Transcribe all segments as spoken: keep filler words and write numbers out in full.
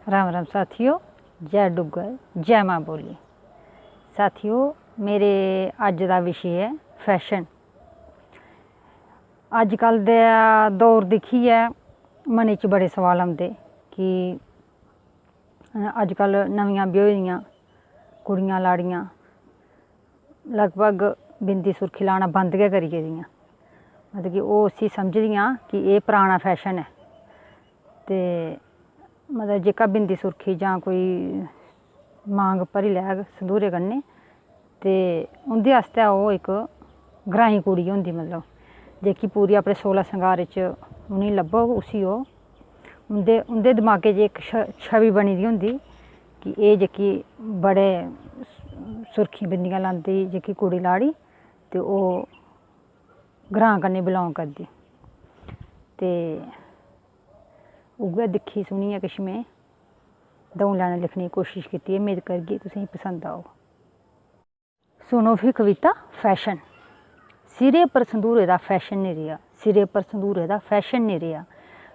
राम राम साथियो, जय डुग्गर, जय मां बोली। साथियो, मेरे अज्ज दा विशे ऐ फैशन। अज्जकल दा दौर दिक्खियै मनै च बड़े सोआल औंदे कि अज्जकल नमियां ब्योही दियां कुड़ियां लाड़ियां लगभग बिंदी सुर्खी लाना बंद गै करी गेदियां। मतलब कि ओह् उसी समझदियां कि एह् पराना फैशन ऐ। ते मतलब जेह्का बिंदी सुर्खी जां कोई मांग भरी लैग संदूरे कन्नै, ते उं'दे आस्तै ओह् इक ग्राईं कुड़ी होंदी, मतलब जेह्की पूरी अपने सोला संगार च उ'नेंगी लब्भग, उसी ओह् उं'दे उं'दे दमागै च इक छ- छवि बनी दी होंदी कि एह् जेह्की बड़े सुर्खी बिंदियां लांदी जेह्की कुड़ी लाड़ी, ते ओह् ग्रांऽ कन्नै बिलांग करदी। ते उ'ऐ दिक्खी सुनियै किश में द'ऊं लाइनां लिखने दी कोशश कीती ऐ। मेद करगी तुसेंगी पसंद औग। सुनो फ्ही कविता फैशन। सिरै पर संदूरे दा फैशन निं रेहा, सिरै पर संदूरे दा फैशन निं रेहा।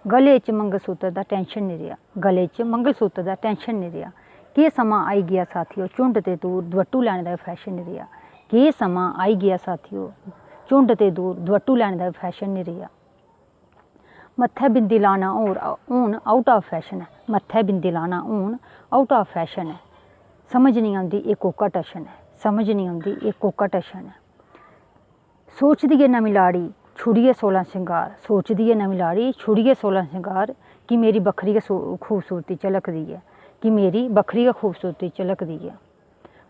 गले च मंगलसूत्र दा टैंशन निं रेहा, गले च मंगलसूत्र दा टैंशन निं रेहा। केह् समां आई गेआ साथियो, झुंड ते दूर दपट्टू लैने दा बी फैशन निं रेहा। केह् समां आई गेआ साथियो, झुंड ते दूर दपट्टू लैने दा बी फैशन निं रेहा। मत्थै बिंदी लाना होर हून आउट आफ फैशन ऐ, मत्थै बिंदी लाना हून आउट आफ फैशन ऐ। समझ निं औंदी एह् कोह्का टशन ऐ, समझ निं औंदी एह् कोह्का टशन ऐ। सोचदी ऐ नमीं लाड़ी छुड़ियै सोलां सिंगार, सोचदी ऐ नमीं लाड़ी छुड़ियै सोलां सिंगार कि मेरी बक्खरी गै सू- खूबसूरती झलकदी ऐ, कि मेरी बक्खरी गै खूबसूरती झलकदी ऐ।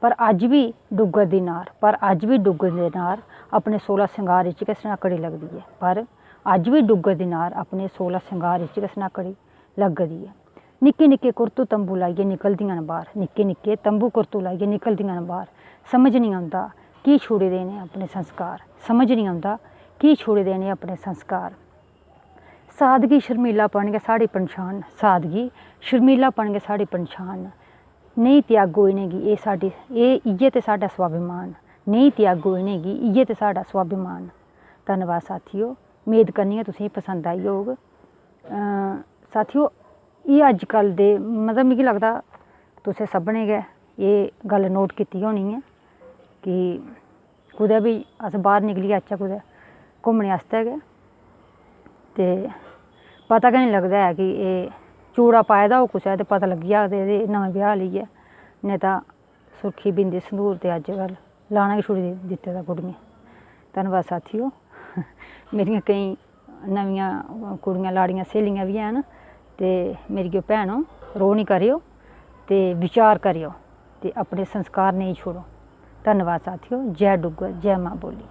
पर अज्ज बी डुग्गर दी नार, पर अज्ज बी डुग्गर दी नार अपने सोलां सिंगार इच गै सनाकड़ी लगदी ऐ। पर अज्ज बी डुग्गर दी नार अपने सोलां सिंगार इच गै सनाकड़ी लगदी ऐ। निक्के निक्के कुर्तू तंबू लाइयै निकलदियां न बाह्र, निक्के निक्के तंबू कुर्तू लाइयै निकलदियां न बाह्र। समझ निं औंदा की छुड़े दे इ'नें अपने संस्कार, समझ निं औंदा की छुड़े दे इ'नें अपने संस्कार। सादगी शर्मीलापन गै साढ़ी पंछान न, सादगी शर्मीलापन गै साढ़ी पंछान न। नेईं त्यागो इ'नेंगी, एह् साढ़ी, एह्, इ'यै ते साढ़ा स्वाभिमान न। नेईं त्यागो इ'नेंगी, इ'यै ते साढ़ा स्वाभिमान न। धन्नवाद साथियो, मेद करनी आं तुसेंगी पसंद आई होग। अ, साथियो, एह् अज्जकल दे, मतलब, मिगी लगदा तुसें सभनें गै एह् गल्ल नोट कीती होनी ऐ कि कुतै बी अस बाह्र निकली जाचै कुतै घूमने आस्तै गै, ते पता गै निं लगदा ऐ कि एह् चूड़ा पाए दा होग कुसै ते पता लग्गी जाग ते एह् नमें ब्याह् आह्ली ऐ, नेईं तां सुर्खी बिंदी संदूर ते अज्जकल लाना गै छुड़ी दित्ते दा कुड़ियें। धन्नबाद साथियो। मेरियां केईं नमियां कुड़ियां लाड़ियां स्हेलियां बी हैन, ते मेरियो भैनो, रोह् निं करेओ ते विचार करेओ ते अपने संस्कार नेईं छोड़ो। धन्नबाद साथियो। जै डुग्गर, जै मां बोली।